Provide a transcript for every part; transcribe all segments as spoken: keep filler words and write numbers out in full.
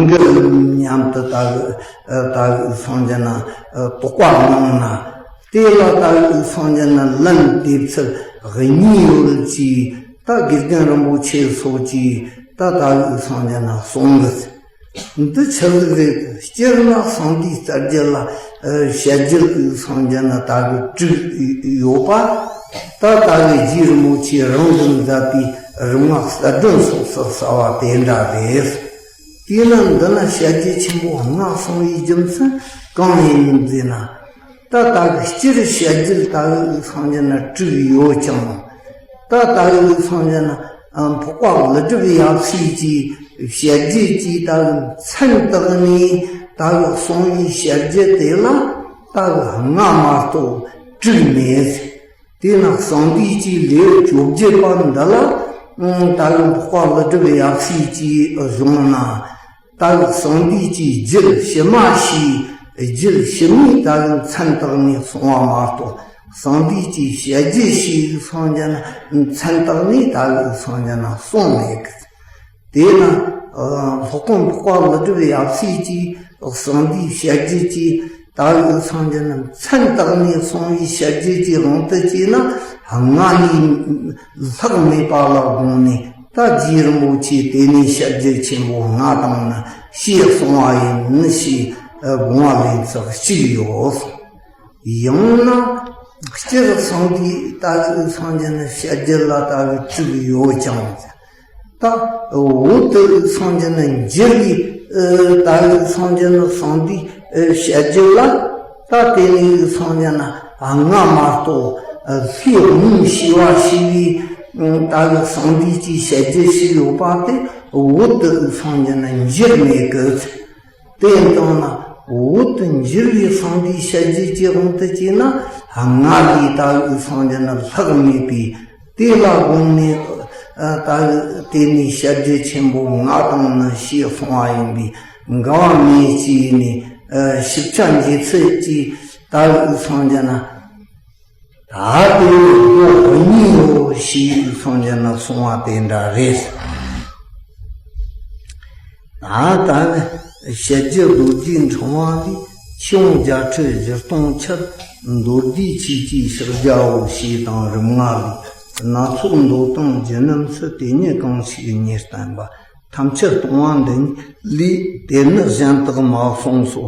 གི་མཉམ་དུ་ད་གི་ད་གི་སངས་རྒྱས་ན་དོགས་པ་སྣང་ན། དེ་ལ་ད་གི་སངས་རྒྱས་ན་ལན་འདེབས་ཚུལ་གཉིས་ཡོད་ཅེས། ད་དགེ་རྒན་རིན་པོ་ཆེ་སོགས་ཀྱིས་ད་ད་གི་སངས་རྒྱས་ན་གསུང་གི། འདི་ཆི་ཟིག་རེད། སྤྱིར་ན་གསང་འདུས་རྩ་རྒྱུད་ལ་ཨ་བཤད་རྒྱུད་ཀྱི་སངས་རྒྱས་ན་ད་གི་དྲུག་ཡོད་པ། ད་ད་གི་རྗེ་རིན་པོ་ཆེ་རང་གིས་མཛད་པའི་རིམ་ལྔ་གསལ་སྒྲོན་སོགས་སུ་གསལ་བ་དེ་འདྲ་རེད། དེས་ན་འདི་ན་བཤད་རྒྱུད་ཆེན་པོ་ལྔ་གསུངས་པའི་རྒྱུ་མཚན་གང་ཡིན་ཟེར་ན། ད་ད་གི་སྤྱིར་བཤད་རྒྱུད་ད་གི་སངས་རྒྱས་ན་དྲུག་ཡོད་ཀྱང་། ད་ད་གི་སངས་རྒྱས་ན་འཕགས་པ་ཀླུ་སྒྲུབ་ཡབ་སྲས་ཀྱི་བཤད་རྒྱུད་ཀྱི་ད་གི་མཚན་བཏགས་ནས་ད་གི་གསུངས་པའི་བཤད་རྒྱུད་དེ་ལ་ད་གི་ལྔ་མ་གཏོགས་དྲུག་མེད། དེས་ན་གསང་འདུས་ཀྱི་ལེའུ་བཅོ་བརྒྱད་པ་འདི་ལ་ད་གི་འཕགས་པ་ཀླུ་སྒྲུབ་ཡབ་སྲས་ཀྱི་གཞུང་ན། ད་གི་གསང་འདུས་ཀྱི་རྒྱུད་ཕྱི་མ་ཞེས་རྒྱུད་ཕྱི་མའི་ད་གི་མཚན་བཏགས་ནས་གསུངས་པ་མ་གཏོགས། གསང་འདུས་ཀྱི་བཤད་རྒྱུད་ཞེས་སངས་རྒྱས་ན་མཚན་བཏགས་ནས་ད་གི་སངས་རྒྱས་ན་གསུངས་མེད་གི། དེས་ན་སློབ་དཔོན་འཕགས་པ་ཀླུ་སྒྲུབ་ཡབ་སྲས་ཀྱིས་གསང་འདུས་བཤད་རྒྱུད་ཀྱི་ད་གི་སངས་རྒྱས་ན་མཚན་བཏགས་ནས་གསུངས་པའི་བཤད་རྒྱུད་ཀྱི་དབང་དུ་བྱས་ན་ལྔ་ལས་ལྷག་མེད་པ་ལ་དགོངས་ནས། ད་རྗེ་རིན་པོ་ཆེ་དེ་ནས་བཤད་རྒྱུད་ཆེན་པོ་ལྔ་དང་ནི་ཞེས་གསུངས་པ་ཡིན་ཞེས་དགོངས་པ་ལེན་ཚུལ་གཅིག་ཡོད། ཡང་ན་སྤྱིར་གསང་འདུས་ད་གི་སངས་རྒྱས་ན་བཤད་རྒྱུད་ལ་ད་གི་དྲུག་ཡོད་ཀྱང་། ད་འོག་ཏུ་སངས་རྒྱས་ན་འགྱུར་བའི་ད་གི་སངས་རྒྱས་ན་གསང་འདུས་བཤད་རྒྱུད་ལ། ད་དེ་ནས་སངས་རྒྱས་ན་ལྔ་མ་གཏོགས་ལྷའི་དབང་ཞེས་པ་ཞེས་པའི་ད་གི་གསང་འདུས་ཀྱི་བཤད་རྒྱུད་ཞིག་ཡོད་པ་དེ་འོག་ཏུ་སངས་རྒྱས་ན་འགྱུར་མེད་གི། དེ་ལྟ་ན་འོག་ཏུ་འགྱུར་བའི་གསང་འདུས་བཤད་རྒྱུད་ཀྱི་དབང་དུ་བྱས་ན་ལྔ་ལས་ད་གི་སངས་རྒྱས་ན་ལྷག་མེད་པས། དེ་ལ་དགོངས་ནས་ད་གི་དེ་ནས་བཤད་རྒྱུད་ཆེན་པོ་ལྔ་དང་ནི་ཞེས་གསུངས་པ་ཡིན་པས་འགལ་བ་མེད་ཅེས་ནས་ཞིབ་ཆ་འབྱེད་ཚུལ་གྱིས་ད་གི་སངས་རྒྱས་ན། ད་དེ་ནི་མདོ་དབུ་བརྙེས་ཡོད་ཞེས་སངས་རྒྱས་ན་གསུངས་པ་དེ་འདྲ་རེད། ད་ད་ནི་བཤད་རྒྱུད་རྡོ་རྗེ་འཕྲེང་བ་ལས། ཆོས་དབྱིངས་རྒྱ་ཁྲི་བཞི་སྟོང་ཁྱབ། མདོ་སྡེའི་ཆོས་ཀྱི་ཕྱག་རྒྱའོ་ཞེས་དང་རིམ་ལྔ་ལས། སྣ་ཚོགས་མདོ་དང་རྒྱུད་རྣམས་སུ། དེ་ཉིད་གང་ཞིག་ཉིད་བསྟན་པ། ཐམས་ཅད་སྟོང་པ་འདི་ཉིད་ལས། དེ་ནི་གཞན་དག་མ་གསུངས་སོ།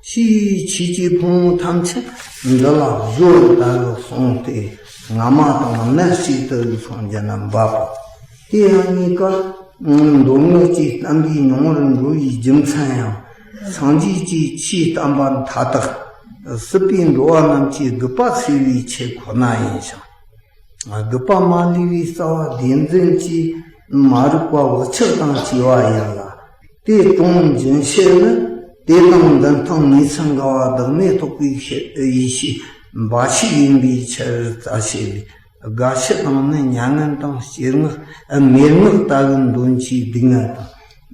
ཞེས་ཆོས་ཀྱི་ཕུང་པོ་ཐམས་ཅད་འདི་ལ་སྦྱོར་ད་གི་གསུངས་ཏེ། སྔ་མ་དང་གནས་གཅིག་ཏུ་སངས་རྒྱས་ན་འབབ་པ། དེ་ཡང་གཉིས་ཀ་མདོ་སྔགས་ཀྱི་བསྟན་པའི་མྱོང་བར་འགྲོ་བའི་རྒྱུ་མཚན་ཡང་། སངས་རྒྱས་ཀྱི་ཆོས་བསྟན་པ་མཐའ་དག་སྲིད་པའི་འགྲོ་བ་རྣམས་ཀྱི་རྒུད་པ་སེལ་བའི་ཆེད་ཁོ་ན་ཡིན་ཞིང་། རྒུད་པ་མ་ལུས་པའི་རྩ་བ་བདེན་འཛིན་གྱི་མ་རིག་པ་བག་ཆགས་དང་བཅས་པ་ཡིན་ལ། དེ་དྲུངས་འབྱིན་བྱེད་ནི། དེ་དང་འདི་སྟེང་ནས་ཚང་འགལ་བ་བདག་མེད་རྟོགས་པའི་ཡེ་ཤེས་འབའ་ཞིག་ཡིན་པའི་ཕྱིར་རྩ་བྱེད་ལས། དགའ་བྱེད་དང་ནི་མྱ་ངན་དང་སྐྱེ་ངག་མེར་ངག་ལྟ་བུའི་འདོན་གྱི་སྡུག་བསྔལ་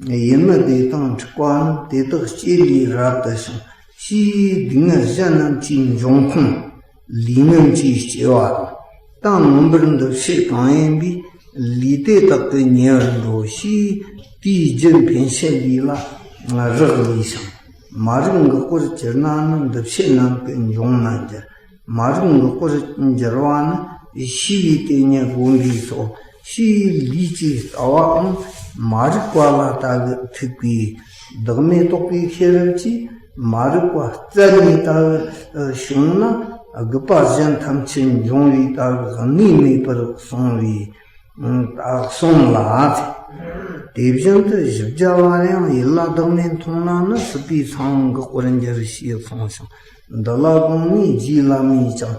དང་། ཡིད་མི་བདེ་དང་འཁྲུག་པ་རྣམས་དེ་དག་སྐྱེ་ལས་རབ་ཏུ་བྱུང་། ཞེས་སྡུག་བསྔལ་གཞན་རྣམས་ཀྱི་འབྱུང་ཁུངས་ལས་ངན་གྱི་སྐྱེ་བ་དང་། ད་མངོན་པར་འདུ་བྱེད་གང་ཡིན་པའི་ལས་དེ་དག་གི་ཉེ་བར་འགྲོ་ཞེས་དེའི་རྒྱུ་འཕེན་བྱེད་ལས་ལ་རག་ལས་ཤིང་། མ་རིག་འགག་པར་གྱུར་ན་ནི་འདུ་བྱེད་རྣམས་ཀྱི་འབྱུང་ན་འགྱུར། མ་རིག་འགག་པར་འགྱུར་བ་ནི་ཤེས་པའི་དེ་ཉིད་བསྒོམ་པས་སོ། ཞེས་ལས་ཀྱི་རྩ་བའང་མ་རིག་པ་ལ་ལྟ་བུ་ཐུག་པའི་བདག་མེད་རྟོགས་པའི་ཤེས་རབ་ཀྱིས་མ་རིག་པ་རྩད་ནས་ལྟ་བུ་བྱུང་ན་རྒུད་པ་གཞན་ཐམས་ཅད་འབྱུང་བའི་ལྟ་བུ་གནས་མེད་པར་སོང་བས། ད་གསུངས་ལ། དེ་བཞིན་དུ་བཞི་བརྒྱ་པར་ཡང་ཡིད་ལ་བདག་མེད་མཐོང་ན་ནི་སྲིད་པའི་ཚང་འགག་པར་འགྱུར་ཞེས་གསུངས་ཤིང་། འདི་ལ་དགོངས་ནས་རྗེ་བླ་མས་ཀྱང་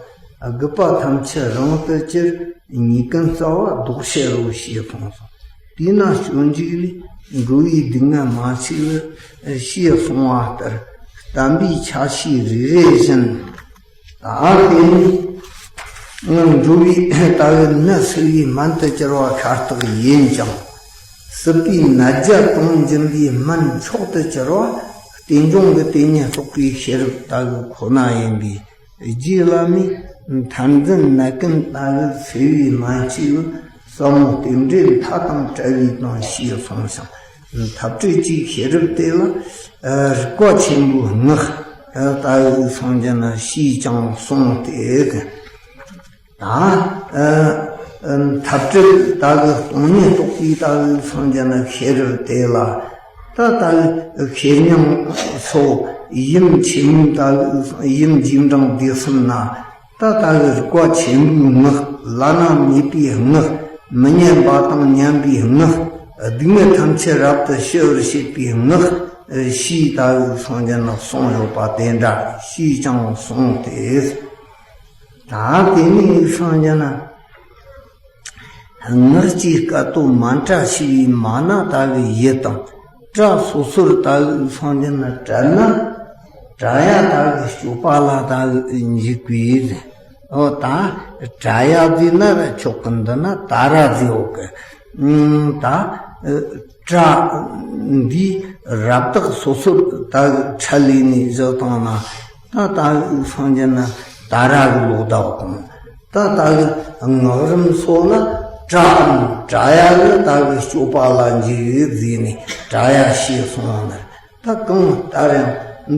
རྒུད་པ་ཐམས་ཅད་རང་དུ་གྱུར། ཉེས་ཀུན་རྩ་བ་ལྡོག་བྱེད་རོ་ཞེས་གསུངས་སོ། དེས་ན་སྤྱོད་འཇུག་ལས་འགྲོ་བའི་སྡུག་བསྔལ་མ་ཆོད་པར་ཞེས་གསུངས་པ་ལྟར་བསྟན་པའི་ཆ་ཤས་རེ་རེ་བཞིན། ད་དེ་ནི་འགྲོ་བའི་ལྟ་བུ་ནད་སེལ་བའི་སྨན་དུ་གྱུར་པ་ཤ་སྟག་ཡིན་ཀྱང་། སྲིད་པའི་ནད་བརྒྱ་དྲུངས་འབྱིན་པའི་སྨན་མཆོག་ཏུ་གྱུར་པ་རྟེན་འབྱུང་གི་དེ་ཉིད་རྟོགས་པའི་ཤེས་རབ་ལྟ་བུ་ཁོ་ན་ཡིན་པས། རྗེ་བླ་མས་མཐར་འཛིན་ནད་ཀུན་ལྟ་བུ་སེལ་བའི་སྨན་གཅིག་ཟབ་མོ་རྟེན་འབྲེལ་མཐའ་དང་བྲལ་བའི་དོན་ཞེས་གསུངས་ཤིང་། འཐབ་བྲལ་གྱི་ཤེས་རབ་དེ་ལ། ཨ། རིག་པ་ཆེན་པོའི་སྔགས། ཨ། ད་གི་སངས་རྒྱས་ན་ཞེས་ཀྱང་གསུངས་ཏེ། ད། ཨ། ཨ། འཐབ་བྲལ་ད་གི་སྟོང་ཉིད་རྟོགས་པའི་ད་གི་སངས་རྒྱས་ན་ཤེས་རབ་དེ་ལ། ད་ད་གི་ཤེར་སྙིང་སོགས་ཡུམ་ཆེན་མོའི་ད་གི་ཡུམ་རྗེས་འབྲང་སྡེ་གསུམ་ན། ད་ལྟ་བུའི་རིག་པ་ཆེན་པོའི་སྔགས། བླ་ན་མེད་པའི་སྔགས། མི་ཉན་པ་དང་ཉན་པའི་སྔགས། སྡུག་བསྔལ་ཐམས་ཅད་རབ་ཏུ་ཞི་བར་བྱེད་པའི་སྔགས། ཞེས་ད་གི་སངས་རྒྱས་ན་གསུངས་ཡོད་པ་དེ་འདྲ་ཞེས་ཀྱང་གསུངས་ཏེ། ད་དེ་ནས་སངས་རྒྱས་ན། སྔགས་ཀྱི་སྐད་དོད་མཎྜལ་ཞེས་པའི་མ་ན་ལྟ་བུའི་ཡུལ་དང་། སྒྲ་སོ་སོར་ལྟ་བུའི་སངས་རྒྱས་ན་སྒྲ་ན། སྒྲ་ཡ་ལྟ་བུའི་སྤྱོད་པ་ལ་ལྟ་བུའི་འཇུག་པའི། འོ་ད་སྒྲ་ཡ་ཟེར་ན་ར་ཆོག་གི། འདི་ན་ད་ར་ཟེར་འོག་གི། ཨུམ། ད་སྒྲ་འདིའི་རབ་བཏགས་སོ་སོར་ལྟ་བུའི་ཕྲད་ལས་ནས་བཞག་བཏང་ན། ད་ལྟ་བུའི་སངས་རྒྱས་ན་ད་ར་གི་ལོག་ལྟ་བ་དང་། ད་ལྟ་གི་སྔགས་རིམ་སོགས་ལ་སྒྲའམ་སྒྲ་ཡ་ལ་ལྟ་བུའི་སྤྱོད་པ་ལ་འཇུག་ཡོད་ཟེར་ནས་སྒྲ་ཡ་ཞེས་གསུངས་པ་ན། ད་གང་ལྟར་ཡང་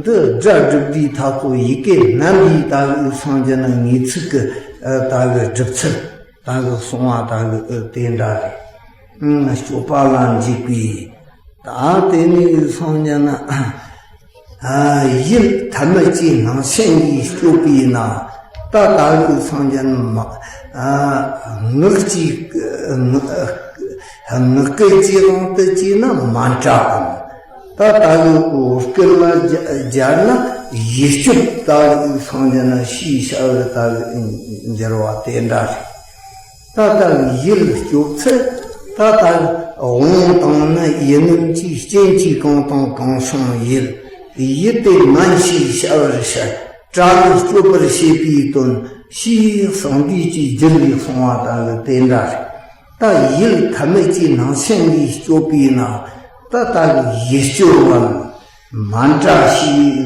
འདི་སྒྲ་སྒྲུབ་པའི་ཐབས་སོགས་ཡི་གེ་རྣམ་པའི་ལྟ་བུའི་སངས་རྒྱས་ན་ངེས་ཚིག་གི་ལྟ་བུའི་སྒྲུབ་ཚུལ་ལྟ་བུ་གསུངས་པ་ལྟ་བུ་དེ་འདྲ་རེད། སྤྱོད་པ་ལ་འཇུག་པའི། ད་དེ་ནས་སངས་རྒྱས་ན། ཨ། ཡུལ་ཐ་མལ་གྱི་སྣང་ཞེན་གྱིས་སྐྱོབ་པས་ན། ད་ལྟ་བུའི་སངས་རྒྱས་ན་མ། ཨ། སྔགས་ཀྱི། སྔགས་སྐད་ཀྱི་དབང་དུ་བྱས་ན་མཎྜལ་དང་། ད་ལྟ་བུའི་སྐད་ལ་སྦྱར་ན་ཡིད་སྐྱོབ་ལྟ་བུའི་སངས་རྒྱས་ན་ཞེས་བྱ་བའི་ལྟ་བུའི་འགྱུར་བ་དེ་འདྲ་རེད། ད་ལྟ་བུའི་ཡིད་སྐྱོབ་ཚུལ། ད་ལྟ་བུའི་དབང་དང་ནི་ཡུལ་རྣམས་ཀྱི་རྐྱེན་གྱིས་གང་དང་གང་བྱུང་ཡིད། ཡིད་དེ་ངན་ཞེས་བྱ་བར་བཤད། དགྲ་ནི་སྐྱོབ་པར་བྱེད་པའི་དོན། ཞེས་གསང་འདུས་ཀྱི་རྒྱུད་ལས་གསུངས་པ་ལྟ་བུ་དེ་འདྲ་རེད། ད་ཡུལ་ཐ་མལ་གྱི་སྣང་ཞེན་ལས་སྐྱོབ་པས་ན། ད་ལྟ་བུའི་ཡིད་སྐྱོབ་བམ། མཎྜལ་ཞེས་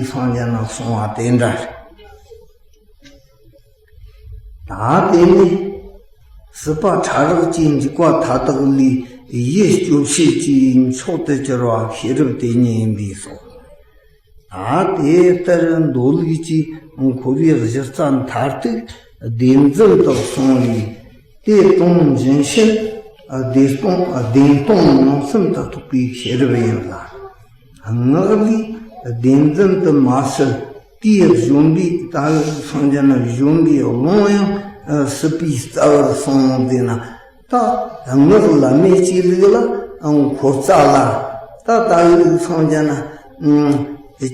སངས་རྒྱས་ན་གསུངས་པ་དེ་འདྲ་རེད། ད་དེ་ནས་སྲིད་པ་ཕྲ་རགས་ཀྱི་འཇིགས་པ་མཐའ་དག་ལས་ཡིད་སྐྱོབ་བྱེད་ཀྱི་མཆོག་ཏུ་གྱུར་པ་ཤེས་རབ་དེ་ཉིད་ཡིན་པས་སོ། ད་དེ་ལྟར་མདོ་ལུགས་ཀྱི་འཁོར་བའི་གཞི་རྩ་མཐར་ཐུག་བདེན་འཛིན་དུ་སོང་བས། དེ་དོན་རྒྱུན་ཆད་བདེན་སྟོང་བདེན་སྟོང་མངོན་སུམ་དུ་རྟོགས་པའི་ཤེས་རབ་ཡིན་ལ། སྔགས་ལས་བདེན་འཛིན་དུ་མ་ཟད། དེའི་གཞོན་པའི་ལྟ་བུ་སངས་རྒྱས་ན་གཞོན་པའི་ཀློང་ཡང་སྲིད་པའི་རྩ་བར་སོང་ཟེར་ན། ད་སྔགས་བླ་མེད་ཀྱི་ལུགས་ལ་འཁོར་རྩ་ལ། ད་ལྟ་བུའི་སངས་རྒྱས་ན་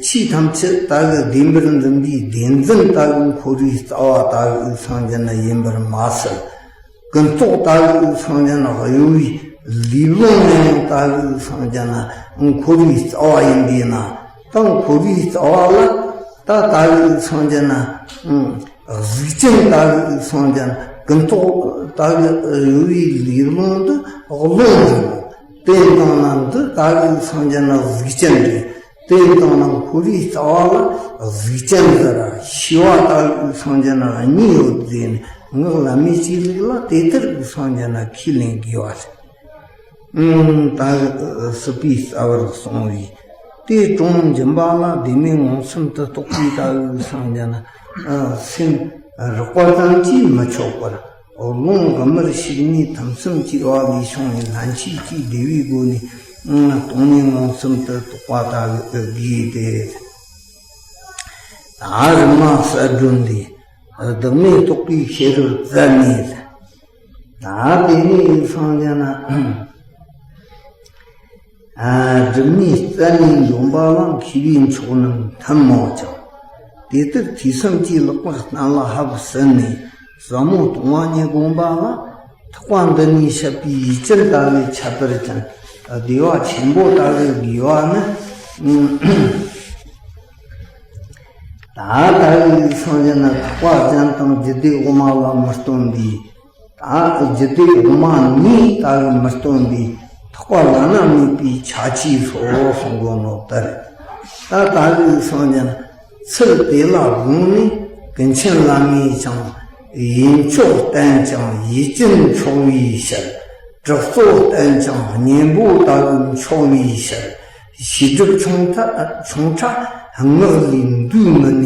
ཆོས་ཐམས་ཅད་ལྟ་བུ་བདེན་པར་འཛིན་པའི་བདེན་འཛིན་ལྟ་བུ་འཁོར་བའི་རྩ་བ་ལྟ་བུའི་སངས་རྒྱས་ན་ཡིན་པར་མ་ཟད། ཀུན་རྟོག་ལྟ་བུའི་སངས་རྒྱས་ན་གཡོ་བའི་ལུས་ལོང་ཡང་ལྟ་བུའི་སངས་རྒྱས་ན་འཁོར་བའི་རྩ་བ་ཡིན་པས་ན། ད་འཁོར་བའི་རྩ་བ་ལ་ད་ལྟ་བུའི་སངས་རྒྱས་ན། གཟུགས་ཅན་ལྟ་བུའི་སངས་རྒྱས་ན་ཀུན་རྟོག་ལྟ་བུའི་གཡོ་བའི་ལུས་ལོང་དུ་ཀློང་རེད། དེ་དང་ན་འདི་ལྟ་བུའི་སངས་རྒྱས་ན་གཟུགས་ཅན་རེད། དེ་དང་ན་འཁོར་བའི་རྩ་བ་ལ་གཟུགས་ཅན་ཟེར་ར་ཤེས་པ་ལྟ་བུའི་སངས་རྒྱས་ན་གཉིས་ཡོད་ཟེར་ནས། སྔགས་བླ་མེད་ཀྱི་ལུགས་ལ་དེ་ལྟར་གྱི་སངས་རྒྱས་ན་ཁས་ལེན་དགོས་པ་རེད། ཨང་། ད་སྲིད་པའི་རྩ་བར་སོང་བས། དེ་གྲོང་འཇིམ་པ་ལ་བདེན་མེད་མངོན་སུམ་དུ་རྟོགས་པའི་ལྟ་བུའི་སངས་རྒྱས་ན། ཨ། སེམས་རགས་པ་ཙམ་གྱིས་མི་ཆོག་པར། ཀློང་དགུ་མར་ཞུགས་ནས་ཐམ་གསུམ་གྱི་བ་ལས་བྱུང་བའི་ལྷན་སྐྱེས་ཀྱི་བདེ་བའི་སྒོ་ནས་སྟོང་ཉིད་མངོན་སུམ་དུ་རྟོགས་པ་ལྟ་བུ་དགོས་ཏེ། ད་རིམ་མ་གསལ་སྒྲོན་འདིས་བདག་མེད་རྟོགས་པའི་ཤེས་རབ་བཙལ་ནས། ད་དེ་ནས་སངས་རྒྱས་ན། ཨ། སྒྲིབ་གཉིས་རྩད་ནས་འཇོམས་པ་ལ། མཁས་པའི་མཆོག་རྣམས་ཐུན་མོང་ཀྱང་། དེ་ལྟར་ཐོས་བསམ་གྱི་ལེགས་པར་གཏན་ལ་ཕབ་ཟིན་ནས། ཟབ་མོ་སྟོང་པ་ཉིད་བསྒོམས་པ་ལ། ཐེག་པ་འདི་ནས་འཆད་པའི་ཡུལ་ཅན་ལྟ་བུའི་ཁྱད་པར་ཅན། བདེ་བ་ཆེན་པོ་ལྟ་བུའི་དགོས་པ་ནི། ད་ལྟ་བུའི་སངས་རྒྱས་ན་ཐེག་པ་ཅན་དང་རྒྱུད་སྡེ་དབུ་མ་ལ་མི་སྟོན་པའི། ད་རྒྱུད་སྡེ་དབུ་མ་གཉིས་ལྟ་བུ་མི་སྟོན་པའི་ཐེག་པ་བླ་ན་མེད་པའི་ཆ་ཅིག་སོགས་གསུང་གོ་ནོ་ལྟར། ད་ལྟ་བུའི་སངས་རྒྱས་ན་ཚུལ་དེ་ལ་དགོངས་ནས་ཀུན་མཁྱེན་བླ་མས་ཀྱང་། ཡུལ་མཆོག་བསྟན་ཀྱང་ཡུལ་ཅན་མཆོག་པའི་ཕྱིར། གྲགས་སྩོལ་བསྟན་ཀྱང་གཉེན་པོ་ལྟ་བུ་འཆོལ་བའི་ཕྱིར། ཤེས་སྒྲིབ་ཆུང་ཕྲ་ཆུང་ཕྲ་སྔགས་ལས་འདུས་མི་ནུས།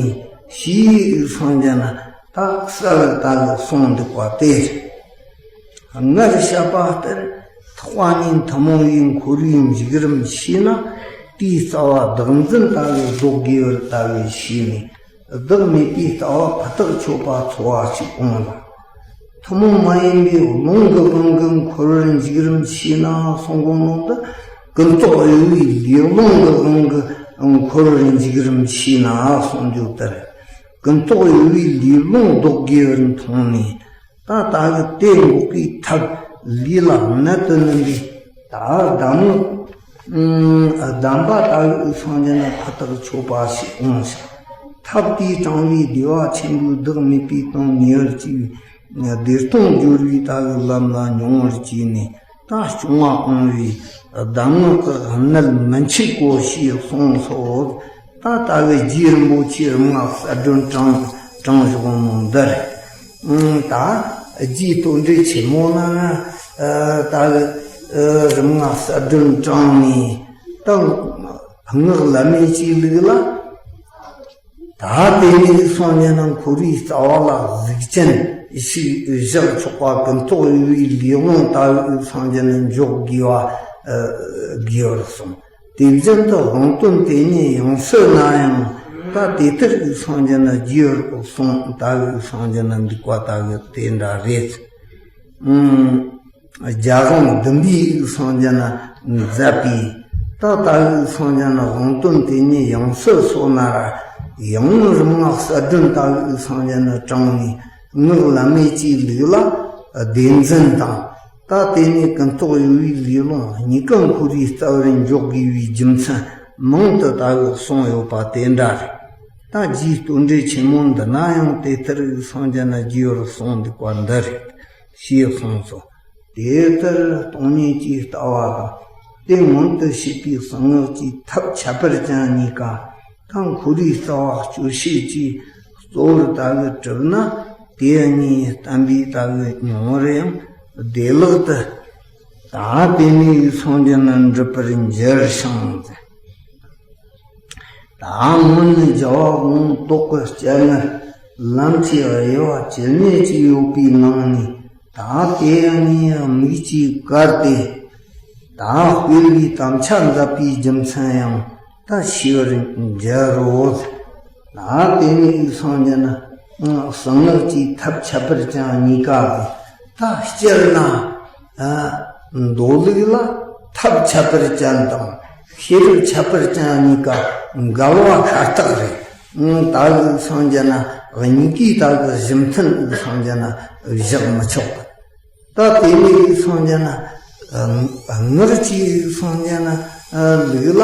ཞེས་གསུངས་ཀྱང་ན་ད་གསལ་བར་ལྟ་བུ་གསུངས་འདུག་པ་དེ་རེད། སྔར་བཤད་པ་ལྟར་ཐེག་པ་གཉིས་ཐུན་མོང་བའི་འཁོར་བའི་འཇིགས་རིམ་ཤེས་ན། དེའི་རྩ་བ་བདག་འཛིན་ལྟ་བུ་ལྡོག་དགོས་པར་ལྟ་བུ་ཤེས་ནས། བདག་མེད་པའི་ལྟ་བ་ཕུ་ཐག་ཆོད་པ་འཚོལ་བ་ཞིག་འོང་ལ། ཐུན་མོང་མ་ཡིན་པའི་རླུང་གི་དབང་གིས་འཁོར་བར་འཇིགས་རིམ་ཤེས་ན་གསུང་གོ་ནོ་འདི། ཀུན་རྟོག་གཡོ་བའི་ལས་རླུང་གི་དབང་གིས་འཁོར་བར་འཇིགས་རིམ་ཤེས་ན་གསུང་རྒྱུ་ལྟར། ཀུན་རྟོག་གཡོ་བའི་ལས་རླུང་ལྡོག་དགོས་པར་མཐོང་ནས། ད་ལྟ་བུ་དེ་འགོག་པའི་ཐབས་ལས་ལ་གནད་དུ་བསྣུན་པའི་ད་གདམས་ངག་གདམས་པ་ལྟ་བུ་སངས་རྒྱས་ན་ཕུ་ཐག་ཆོད་པ་ཞིག་འོང་ཞིང་། ཐབས་དེས་དྲངས་པའི་བདེ་བ་ཆེན་པོའི་བདག་མེད་པའི་དོན་ངེས་པར་བྱས་པའི་བདེ་སྟོང་སྦྱོར་བའི་ལྟ་བུའི་ལམ་ལ་མྱོང་བར་བྱས་ནས། ད་སྐྱོང་བ་འོང་བའི་གདམས་ངག་གི་གནད་མི་འཆུག་གོ་ཞེས་གསུངས་སོ། ད་ལྟ་བུའི་རྗེ་རིན་པོ་ཆེའི་རིམ་ལྔ་གསལ་སྒྲོན་དྲངས་དྲངས་བཞག་ནོ་འདི་རེད། ད་རྗེ་བསྟོད་འགྲེལ་ཆེན་མོ་ན་ད་གི་རིམ་ལྔ་གསལ་སྒྲོན་དྲངས་ནས། ད་སྔགས་བླ་མེད་ཅིག་ལུགས་ལ། ད་དེ་ནས་སངས་རྒྱས་ན་འཁོར་བའི་རྩ་བ་ལ་གཟུགས་ཅན་ཞིག་བཞག་ཆོག་པ། ཀུན་རྟོག་གཡོ་བའི་ལས་རླུང་ལྟ་བུའི་སངས་རྒྱས་ན་འཇོག་དགོས་པ་དགོས་པར་གསུངས། དེ་བཞིན་དུ་དབང་དོན་དེ་ཉིད་ཡང་སྲིད་ན་ཡང་། ད་དེ་ལྟར་སངས་རྒྱས་ན་རྒྱས་པར་གསུངས། ལྟ་བུའི་སངས་རྒྱས་ན་འདུག་པ་ལྟ་བུ་དེ་འདྲ་རེད། ཨང་། རྒྱལ་དབང་བདུན་པའི་སངས་རྒྱས་ན་མཛད་པའི། ད་ལྟ་བུའི་སངས་རྒྱས་ན་དབང་དོན་དེ་ཉིད་ཡང་སྲིད་སོ་ན་ར། ཡང་རིམ་ལྔ་གསལ་སྒྲོན་ལྟ་བུའི་སངས་རྒྱས་ན་དྲངས་ནས། སྔགས་བླ་མེད་ཅིག་ལུགས་ལ་བདེན་འཛིན་དང་། ད་དེ་ནས་ཀུན་རྟོག་གཡོ་བའི་ལས་རླུང་གཉིས་ཀ་འཁོར་བའི་རྩ་བར་འཇོག་དགོས་པའི་རྒྱུ་མཚན་མང་དུ་ལྟ་བུ་གསུངས་ཡོད་པ་དེ་འདྲ་རེད། ད་རྗེའི་བསྟོད་འགྲེལ་ཆེན་མོ་འདི་ན་ཡང་དེ་ལྟར་སངས་རྒྱས་ན་རྒྱས་པར་གསུངས་འདུག་པ་འདི་རེད། ཞེས་གསུངས་སོ། དེ་ལྟར་སྟོང་ཉིད་ཀྱི་ལྟ་བ་དང་། དེ་མངོན་དུ་བྱེད་པའི་གསང་སྔགས་ཀྱི་ཐབས་ཁྱད་པར་ཅན་གཉིས་ཀ། ད་འཁོར་བའི་རྩ་བ་གཅོད་བྱེད་ཀྱི་གཙོ་བོར་ལྟ་བུ་གྲུབ་ན། དེ་གཉིས་བསྟན་པའི་ལྟ་བུ་མྱོང་བར་ཡང་བདེ་བླག་ཏུ། ད་དེ་ནས་སངས་རྒྱས་ན་འགྲུབ་པར་འགྱུར་ཞིང་། ད་སྔོན་ནས་བྱ་བ་གང་ལྡོག་གི་སྤྱད་ནས་ལམ་གྱི་དབྱེ་བ་ཇི་སྙེད་ཅིག་ཡོད་པའི་ནང་ནས། ད་དེ་གཉིས་མིག་གིས་བཀར་ཏེ། ད་སྤེལ་བའི་དམ་བཅའ་མཛད་པའི་རྒྱུ་མཚན་ཡང་ད་ཤེས་པར་འགྱུར་རོ། ད་དེ་ནས་སངས་རྒྱས་ན་གསང་སྔགས་ཀྱི་ཐབས་ཁྱད་པར་ཅན་གཉིས་ཀ་ལས། ད་སྤྱིར་ན་མདོ་ལུགས་ལ་ཐབས་ཁྱད་པར་ཅན་དང་ཤེས་རབ་ཁྱད་པར་ཅན་གཉིས་ཀ་འགལ་བ་ཤ་སྟག་རེད། ད་གི་སངས་རྒྱས་ན་གཉིས་ཀའི་ད་གི་གཞི་མཐུན་སངས་རྒྱས་ན་བཞག་མི་ཆོག་གི། ད་དེ་ནས་སངས་རྒྱས་ན་སྔར་གྱི་སངས་རྒྱས་ན་ལུགས་ལ།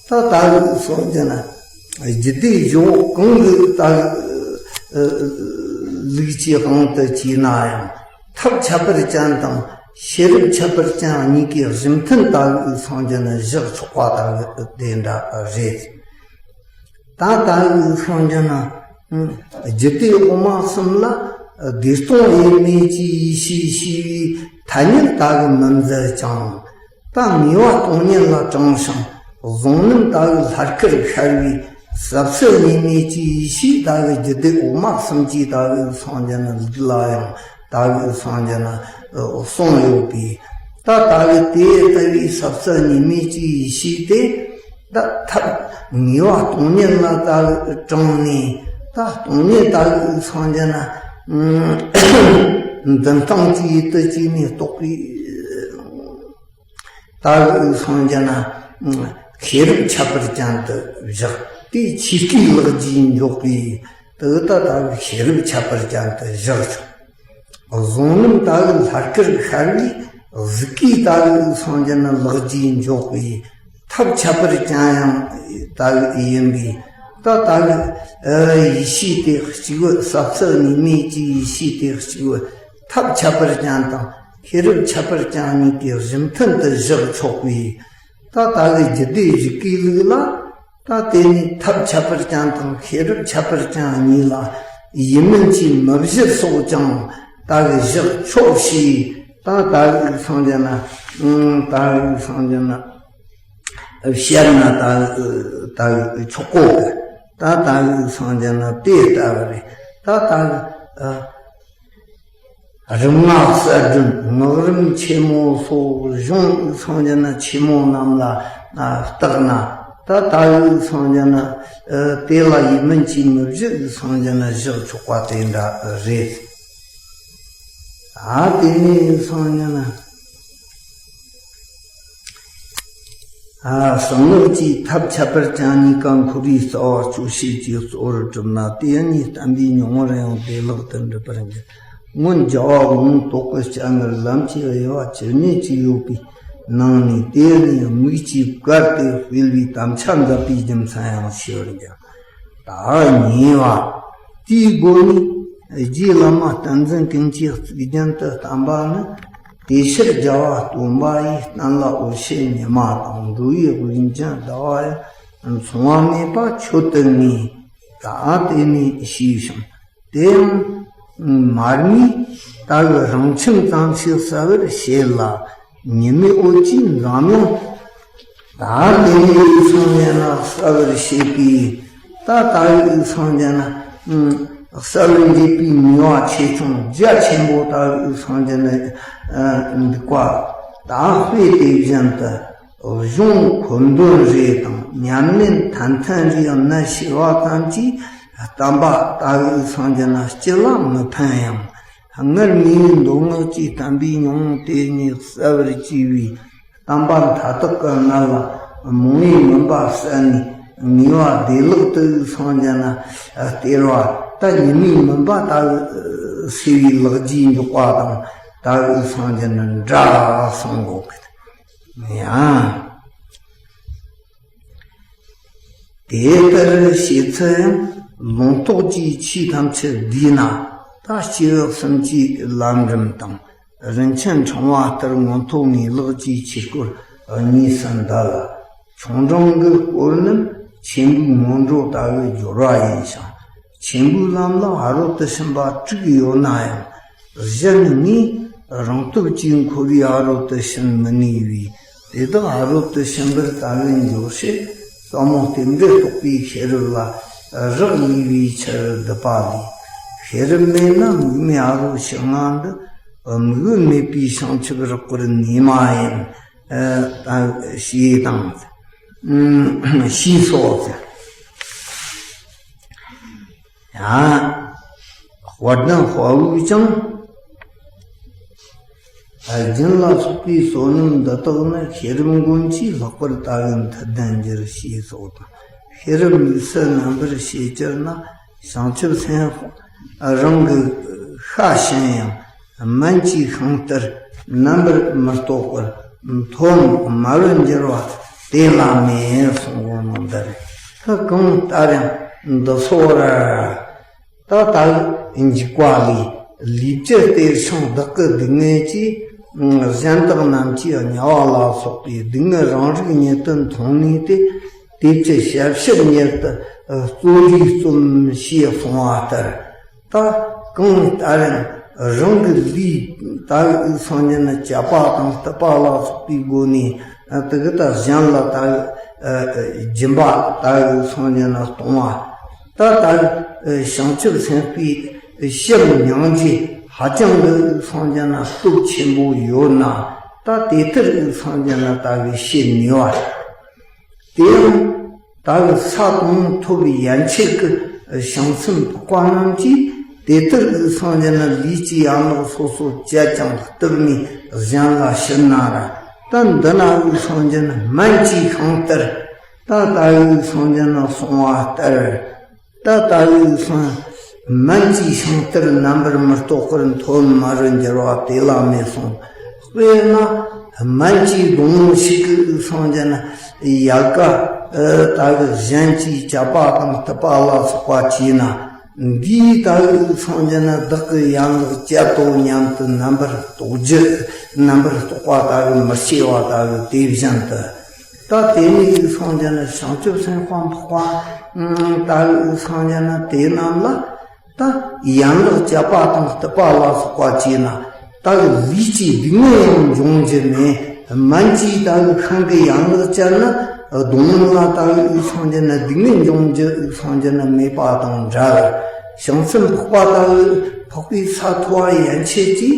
ད་ད་གི་སངས་རྒྱས་ན་རྒྱུད་སྡེ་བཞི་པོ་གང་གི་ད་གི་ལུགས་ཀྱི་དབང་དུ་བྱས་ན་ཡང་། ཐབས་ཁྱད་པར་ཅན་དང་ཤེས་རབ་ཁྱད་པར་ཅན་གཉིས་ཀའི་གཞི་མཐུན་ལྟ་བུའི་སངས་རྒྱས་ན་བཞག་ཆོག་པ་ལྟ་བུ་དེ་འདྲ་རེད། ད་ལྟ་བུའི་སངས་རྒྱས་ན་རྒྱུད་སྡེ་དབུ་མ་གསུམ་ལ་བདེ་སྟོང་དབྱེར་མེད་ཀྱི་ཡེ་ཤེས་ཞེས་པའི་ཐ་སྙད་ལྟ་བུ་མི་མཛད་ཅིང་། ད་ངེས་པ་སྟོང་ཉིད་ལ་དྲངས་ཤིང་། གཟུང་རྣམ་ལྟ་བུའི་ལྷ་སྐུར་ཤར་བའི་ཟབ་གསལ་གཉིས་མེད་ཀྱི་ཡེ་ཤེས་ལྟ་བུའི་རྒྱུད་སྡེ་དབུ་མ་གསུམ་གྱི་ལྟ་བུའི་སངས་རྒྱས་ན་ལུགས་ལ་ཡང་ལྟ་བུའི་སངས་རྒྱས་ན་གསུངས་ཡོད་པས། ད་ལྟ་བུའི་དེ་ལྟ་བུའི་ཟབ་གསལ་གཉིས་མེད་ཀྱི་ཡེ་ཤེས་དེ། ད་ཐབས་ངེས་པ་སྟོང་ཉིད་ལ་ལྟ་བུ་དྲངས་ནས། ད་སྟོང་ཉིད་ལྟ་བུའི་སངས་རྒྱས་ན་འདི་སྟངས་ཀྱི་ཡུལ་དུ་བཅུག་ནས་རྟོགས་པའི། ལྟ་བུའི་སངས་རྒྱས་ན་ཤེས་རབ་ཁྱད་པར་ཅན་དུ་བཞག་དེ་ཆོས་སྐུའི་ལེགས་བཅོས་འཇོག་པའི་དེ་ད་ལྟ་བུའི་ཤེས་རབ་ཁྱད་པར་ཅན་དུ་བཞག་ཆོག་གཟུང་རྣམ་ལྟ་བུའི་ལྷ་སྐུར་ཤར་བའི་གཟུགས་སྐུའི་ལྟ་བུའི་སངས་རྒྱས་ན་ལེགས་བཅོས་འཇོག་པའི་ཐབས་ཁྱད་པར་ཅན་ཡང་ལྟ་བུ་ཡིན་པས། ད་ལྟ་བུའི་ཡེ་ཤེས་དེ་གཅིག་པུ་ཟབ་གསལ་གཉིས་མེད་ཀྱི་ཡེ་ཤེས་དེ་གཅིག་པུ་ཐབས་ཁྱད་པར་ཅན་དང་། ཤེས་རབ་ཁྱད་པར་ཅན་གཉིས་ཀའི་གཞི་མཐུན་དུ་བཞག་ཆོག་པས། ད་ལྟ་བུའི་རྒྱུད་སྡེ་བཞི་ཀའི་ལུགས་ལ། ད་དེ་ནི་ཐབས་ཁྱད་པར་ཅན་དང་ཤེས་རབ་ཁྱད་པར་ཅན་གཉིས་ལ་ཡིན་མིན་གྱི་མི་བཞི་སོགས་ཀྱང་ད་གི་བཞག་ཆོག་ཞེས་ ད་ད་གི་སངས་རྒྱས་ན། ཨང་། ད་གི་སངས་རྒྱས་ན། བཤད་ན་ད་ད་ཆོག་གོ་གི། ད་ད་གི་སངས་རྒྱས་ན་དེ་ལྟ་བུ་རེད། ད་ད་གི་རིམ་ལྔ་གསལ་སྒྲོན་སྔགས་རིམ་ཆེན་མོ་སོགས་གཞུང་སངས་རྒྱས་ན་ཆེན་མོ་རྣམས་ལ་བརྟགས་ན། ད་ད་གི་སངས་རྒྱས་ན་དེ་ལ་ཡིད་སྨོན་གྱིས་མི་བཞུ་གི་སངས་རྒྱས་ན་བཞག་ཆོག་པ་དེ་འདྲ་རེད། ད་དེ་ནས་སངས་རྒྱས་ན། ཨ། གསང་སྔགས་ཀྱི་ཐབས་ཁྱད་པར་ཅན་གཉིས་ཀ་འཁོར་བའི་རྩ་བ་གཅོད་བྱེད་ཀྱི་གཙོ་བོར་གྲུབ་ན། དེ་ཉིད་བསྟན་པའི་མྱོང་བར་ཡང་བདེ་བླག་ཏུ་འགྲུབ་པར་འགྱུར། སྔོན་རྒྱལ་བ་དགོངས་དོགས་ཀྱི་སྐྱ་དངར་ལམ་གྱི་དབྱེ་བ་ཇི་སྙེད་ཅིག་ཡོད་པའི་ནང་ནས། དེ་ཉིད་མིག་གིས་བཀར་ཏེ་སྤེལ་བའི་དམ་བཅའ་འཛབ་པའི་རྒྱུ་མཚན་ཡང་ཤེས་པར་འགྱུར། ད་གཉིས་པ། དེའི་སྒོ་ནས་རྗེ་བླ་མ་བསྟན་འཛིན་ཀུན་གྱིས་གཙུག་རྒྱན་དུ་བསྟན་པ་ནི། དེ་ཕྱིར་རྒྱལ་བ་སྟོན་པ་ཡི། བསྟན་ལ་འོད་ཕྱེད་ཉི་མ་དང་། འགྲོ་བའི་དབུགས་འབྱིན་ཟླ་བ་ཡང་། མཚུངས་པ་མེད་པ་མཆོད་དུ་ངེས། ད་དེ་ནས་ཞུས་ཤིང་། དེ་ཡང་མར་མེ་ལྟ་བུའི་རང་ཁྱིམ་ཙམ་ཞིག་གསལ་བར་བྱེད་ལ། ཉི་མའི་འོད་ཀྱིས་འཛམ་གླིང་། ད་དེ་ནས་སངས་རྒྱས་ན་གསལ་བར་བྱེད་པའི། ད་ད་གི་སངས་རྒྱས་ན་གསལ་བར་བྱེད་པའི་ནུས་པ་ཆེ་ཆུང་རྒྱ་ཆེན་པོ། ད་གི་སངས་རྒྱས་ན་འདུག་པ་ད་དཔེ་དེ་བཞིན་དུ། གཞུང་འཁོར་འདོན་རེ་དང་ཉམས་ལེན་ཐན་ཐུན་རེ་ཡང་ནི་ཤེས་པ་ཙམ་གྱིས་བསྟན་པ་ད་གི་སངས་རྒྱས་ན་སྤྱི་ལ་མི་ཕན་ཡང་། སྔར་མི་ཡི་མདོ་སྔགས་ཀྱི་བསྟན་པའི་མྱོང་དེ་ཉིད་གསལ་བར་བྱས་པའི་བསྟན་པ་མཐའ་དག་གི་ངལ་ལ་མོ་ཡི་མུན་པ་བསལ་ནས་ནུས་པ་བདེ་བླག་ཏུ་སངས་རྒྱས་ན་སྟེར་བ། ད་ཉི་མའི་མུན་པ་ད་གི་སེལ་བའི་ལེགས་སྐྱེས་འཇོག་པ་དང་། ད་གི་སངས་རྒྱས་ན་འདྲ་གསུང་གོ་གི། ཡང་། དེ་ལྟར་བྱེད་ཚུལ་ཡང་ལུང་རྟོགས་ཀྱི་ཆོས་ཐམས་ཅད་བསྡུས་ན། ད་སྐྱེ་བ་གསུམ་གྱི་ལམ་རིམ་དང་། རིན་ཆེན་ཕྲེང་བ་ལྟར་མངོན་མཐོ་ངེས་ལེགས་ཀྱི་ཆོས་སྐོར་གཉིས་སུ་འདུ་ལ། ཆུང་འབྲིང་གི་སྐོར་རྣམས་ཆེན་པོའི་སྔོན་འགྲོ་ལྟ་བུའི་སྦྱོར་བ་ཡིན་ཞིང་། ཆེན་པོའི་ལམ་ལ་ཕ་རོལ་ཏུ་ཕྱིན་པ་དྲུག་ཡོད་ན་ཡང་། གཞན་ནི་རང་སྟོབས་ཀྱིས་འཁོར་བའི་ཕ་རོལ་ཏུ་ཕྱིན་མི་ནུས་པས། དེ་དག་ཕ་རོལ་ཏུ་ཕྱིན་པར་ལྟ་བའི་འགྱོད་བྱེད་ཟབ་མོ་རྟེན་འབྲེལ་རྟོགས་པའི་ཤེས་རབ་ལ་རག་ལས་པའི་ཕྱིར་སྡུད་པ་ལས། ཤེས་རབ་མེད་ན་མིག་མེད་ཕ་རོལ་ཕྱིན་ལྔ་འདི། མིག་དབུབ་མེད་པའི་བྱང་ཆུབ་རག་པར་ནུས་མ་ཡིན། ཨ། ད་ཞེས་དང་། ཞེས་སོགས། ཡང་། དཔལ་ལྡན་དཔའ་བོས་ཀྱང་། རྒྱུན་ལ་སོགས་པའི་བསོད་ནམས་འདི་དག་ནི། ཤེས་རབ་མགོན་གྱིས་ལྷག་པར་ལྟ་བའི་མཐུ་ལྡན་འགྱུར། ཞེས་སོགས་དང་། ཤེས་རབ་དམིགས་བསལ་རྣམ་པར་ཤེས་གྱུར་ན། བྱང་ཆུབ་སེམས་དཔའ་རང་གི་ཤ་ཞན་ཡང་། སྨན་གྱི་ཤིང་ལྟར་རྣམ་པར་མི་རྟོག་པར། མཐོ་དམའ་རུ་འགྱུར་བ་དེ་ལ་མེད་གསུང་གོ་ནོ་འདི་རེད། ད་གང་ལྟར་ཡང་འདི་ཚོ་བར། ད་ལྟ་བུ་འཇིགས་པ་ལས་ལུས་ཀྱི་གཏེར་ཆུང་བདག་གི་སྡུག་བསྔལ་གྱིས། གཞན་དག་རྣམས་ཀྱི་དམྱལ་བ་ལ་སོགས་པའི་སྡུག་བསྔལ་རང་རིག་ཉིད་དུ་མཐོང་ནུས་ཏེ། དེ་ཕྱིར་ཞབས་ཕྱི་མྱུར་དུ་རྩོལ་རིགས་རྩོམ་ཞེས་གསུངས་པ་ལྟར། ད་གང་ལྟར་རང་གི་ལུས་ད་གི་སངས་རྒྱས་ན་བཅད་པ་དང་གཏུབ་པ་ལ་སོགས་པའི་སྒོ་ནས། དེ་གི་ད་གཞན་ལ་ད་སྦྱིན་པ་ད་གི་སངས་རྒྱས་ན་གཏོང་བ། ད་ལྟ་བྱང་ཆུབ་སེམས་དཔའི་ཞབས་མྱང་རྒྱུ་ཧ་ཅང་གི་སངས་རྒྱས་ན་སྟོབས་ཆེན་པོ་ཡོད་ན། ད་དེ་ལྟར་སངས་རྒྱས་ན་ལྟ་བུའི་ཞེས་ནུས་པ། དེ་ཡང་ད་གི་ས་དང་མཐོ་བའི་ཡན་ཆད་ཀྱི་བྱང་སེམས་འཕགས་པ་རྣམས་ཀྱིས་དེ་ལྟར་སངས་རྒྱས་ན་ལུས་ཀྱི་ཡན་ལག་སོ་སོ་བཅད་ཀྱང་གཏུབས་ནས་གཞན་ལ་བྱིན་ན་ར། ད་འདི་ན་སངས་རྒྱས་ན་སྨན་གྱི་ཤིང་ལྟར། ད་ལྟ་བུའི་སངས་རྒྱས་ན་གསུངས་པ་ལྟར། ད་ལྟ་བུའི་སངས་སྨན་གྱི་ཤིང་ལྟར་རྣམ་པར་མི་རྟོག་པར་མཐོ་དམའ་རུ་འགྱུར་བ་དེ་ལ་མེད་གསུངས། དཔེར་ན་སྨན་གྱི་སྡོང་བོ་ཞིག་གི་སངས་རྒྱས་ན་ཡལ་ག་ད་གི་གཞན་གྱིས་བཅད་པ་དང་གཏུབ་པ་ལ་སོགས་པ་བྱས་ན། འདིའི་ད་གི་སངས་རྒྱས་ན་བདག་གི་ཡན་ལག་བཅད་དོ་སྙམ་དུ་རྣམ་པར་རྟོག་རྒྱུ། རྣམ་པར་རྟོག་པ་ད་གི་མི་སྐྱེ་བ་ད་གི་དེ་བཞིན་དུ། ད་དེ་ནས་སངས་རྒྱས་ན་བྱང་ཆུབ་སེམས་དཔའ་འཕགས་པ་ད་སངས་རྒྱས་ན་དེ་རྣམས་ལ་ད་ཡན་ལག་བཅད་པ་དང་གཏུབ་པ་ལ་སོགས་པ་བྱས་ན། ད་ ད་གི་ལུས་ཀྱི་སྡུག་བསྔལ་ཡང་འབྱུང་རྒྱུ་མེད། སྨན་གྱིས་ད་གི་ཤིན་ཏུ་ཡན་ལག་བཅད་ན་གདོང་ལ་ད་གི་འུ་སངས་རྒྱ་ན་སྡུག་བསྔལ་འབྱུང་རྒྱུ་འུ་སངས་རྒྱ་ན་མེད་པ་དང་འདྲ། བྱང་སེམས་འཕགས་པ་ད་གི་འཕགས་པའི་ས་ཐོབ་པ་ཡན་ཆད་ཀྱིས་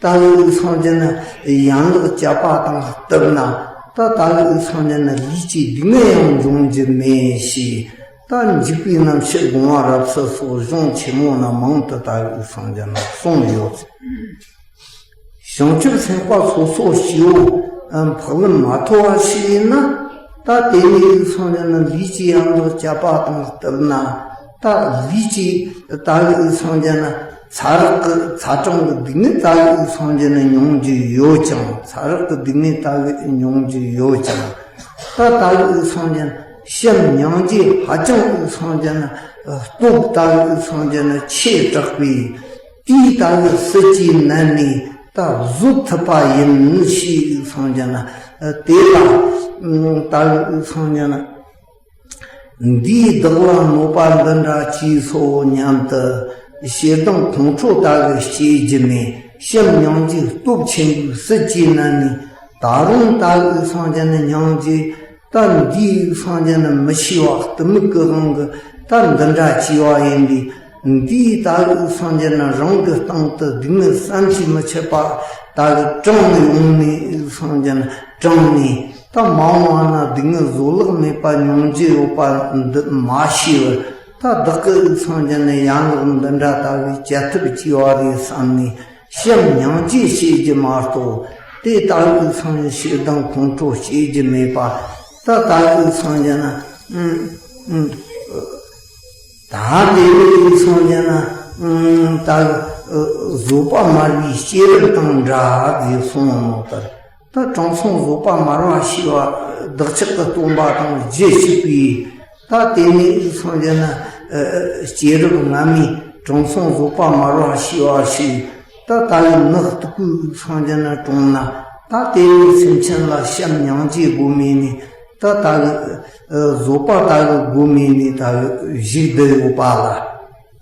ད་གི་འུ་སངས་རྒྱ་ན་ཡན་ལག་བཅད་པ་དང་བསྟུན་ན། ད་ད་གི་འུ་སངས་རྒྱ་ན་ལུས་ཀྱི་སྡུག་བསྔལ་ཡང་འབྱུང་རྒྱུ་མེད་ཞེས། ད་འཇིགས་པའི་རྣམ་ཤེས་སྒོམ་པ་རབ་གསལ་སོགས་གཞུང་ཆེན་མོ་ན་མང་དུ་ད་གི་འུ་སངས་རྒྱ་ན་གསུངས་ཡོད། བྱང་ཆུབ་སེམས་དཔའ་སོ་སོ་སྐྱེ་བོ་འཕགས་ལམ་མ་ཐོབ་པ་ཞིག་ཡིན་ན། ད་དེ་ནས་འུ་སངས་རྒྱ་ན་ལུས་ཀྱི་ཡན་ལག་བཅད་པ་དང་བསྟུན་ན། ད་ལུས་ཀྱི་ད་གི་འུ་སངས་རྒྱ་ན་ཚ་རེག་གི་ཚ་གྲང་གི་སྡུག་བསྔལ་ད་གི་འུ་སངས་རྒྱ་ན་མྱོང་རྒྱུ་ཡོད་ཀྱང་། ཚ་རེག་གི་སྡུག་བསྔལ་ད་གི་མྱོང་རྒྱུ་ཡོད་ཀྱང་། ད་ད་གི་འུ་སངས་རྒྱ་ན་བྱམས་སྙིང་རྗེ་ཧ་ཅང་འུ་སངས་རྒྱ་ན་སྟོབས་ད་གི་འུ་སངས་རྒྱ་ན་ཆེ་དྲགས་པས། དེའི་ད་གི་སྲིད་ཀྱི་ནད་ནི་ད་བཟོད་ཐུབ་པ་ཡིན་ཞེས་འུ་སངས་རྒྱ་ན། དེ་ལ་ད་གི་འུ་སངས་རྒྱ་ན། འདིས་བདག་ལ་གནོད་པ་འདི་འདྲ་ཅིས་སོ་སྙམ་དུ། ཞེ་སྡང་ཁོང་ཁྲོ་ད་གི་སྐྱེ་རྒྱུ་མེད། བྱམས་སྙིང་རྗེ་སྟོབས་ཆེན་པོའི་སྲིད་ཀྱི་ནད་ནི། ད་རུང་ད་གི་འུ་སངས་རྒྱ་ན་སྙིང་རྗེ། ད་འདིས་འུ་སངས་རྒྱ་ན་མི་ཤེས་པ་གཏི་མུག་གི་དབང་གིས་ད་འདི་འདྲ་བྱས་པ་ཡིན་པས། འདིས་ད་གི་འུ་སངས་རྒྱ་ན་རང་གི་སྟེང་དུ་སྡུག་བསྔལ་བསམ་གྱིས་མི་ཁྱབ་པ་ད་གི་དྲངས་ཡོང་ནས། འུ་སངས་རྒྱ་ན་དྲངས་ནས། ད་མ་འོངས་པ་ན་སྡུག་བསྔལ་བཟོད་གླགས་མེད་པ་མྱོང་རྒྱུ་ཡོད་པ་འདི་མ་ཤེས་པར། ད་བདག་གིས་འུ་སངས་རྒྱ་ན་ཡན་ལག་འདི་འདྲ་ད་གི་བཅད་ཐབས་བྱས་པ་རེད་བསམ་ནས། བྱམས་སྙིང་རྗེ་སྐྱེ་རྒྱུ་མ་གཏོགས། དེ་ད་གི་འུ་སངས་རྒྱ་ན་ཞེ་སྡང་ཁོང་ཁྲོ་སྐྱེ་རྒྱུ་མེད་པ། ད་ད་གི་འུ་སངས་རྒྱ་ན། ཨུམ། ཨུམ། ད་དེ་ནས་འུ་སངས་རྒྱ་ན། ཨུམ། ད་གི་བཟོད་པ་མར་པའི་སྐྱེས་རབས་དང་འདྲ་ཟེར་གསུངས་ནོ་ལྟར། ད་དྲང་སྲོང་བཟོད་པ་མར་པ་ཞེས་པ་བདག་ཅག་གི་སྟོན་པ་དང་རྒྱུད་གཅིག་པས། ད་དེ་ནས་འུ་སངས་རྒྱ་ན་སྐྱེས་རབས་སྔ་མའི་དྲང་སྲོང་བཟོད་པ་མར་པ་ཞེས་པ་ཞིག་ད་ད་གི་ནག་སྟུག་པོའི་འུ་སངས་རྒྱ་ན་གྲོངས་ན། ད་དེ་ནས་སེམས་ཅན་ལ་བྱམས་སྙིང་རྗེ་སྒོམ་མེད་ནས། ད་ད་གི་བཟོད་པ་ད་གི་སྒོམ་མེད་ནས་ད་གི་བཞུགས་བསྡད་ཡོད་པ་ལ།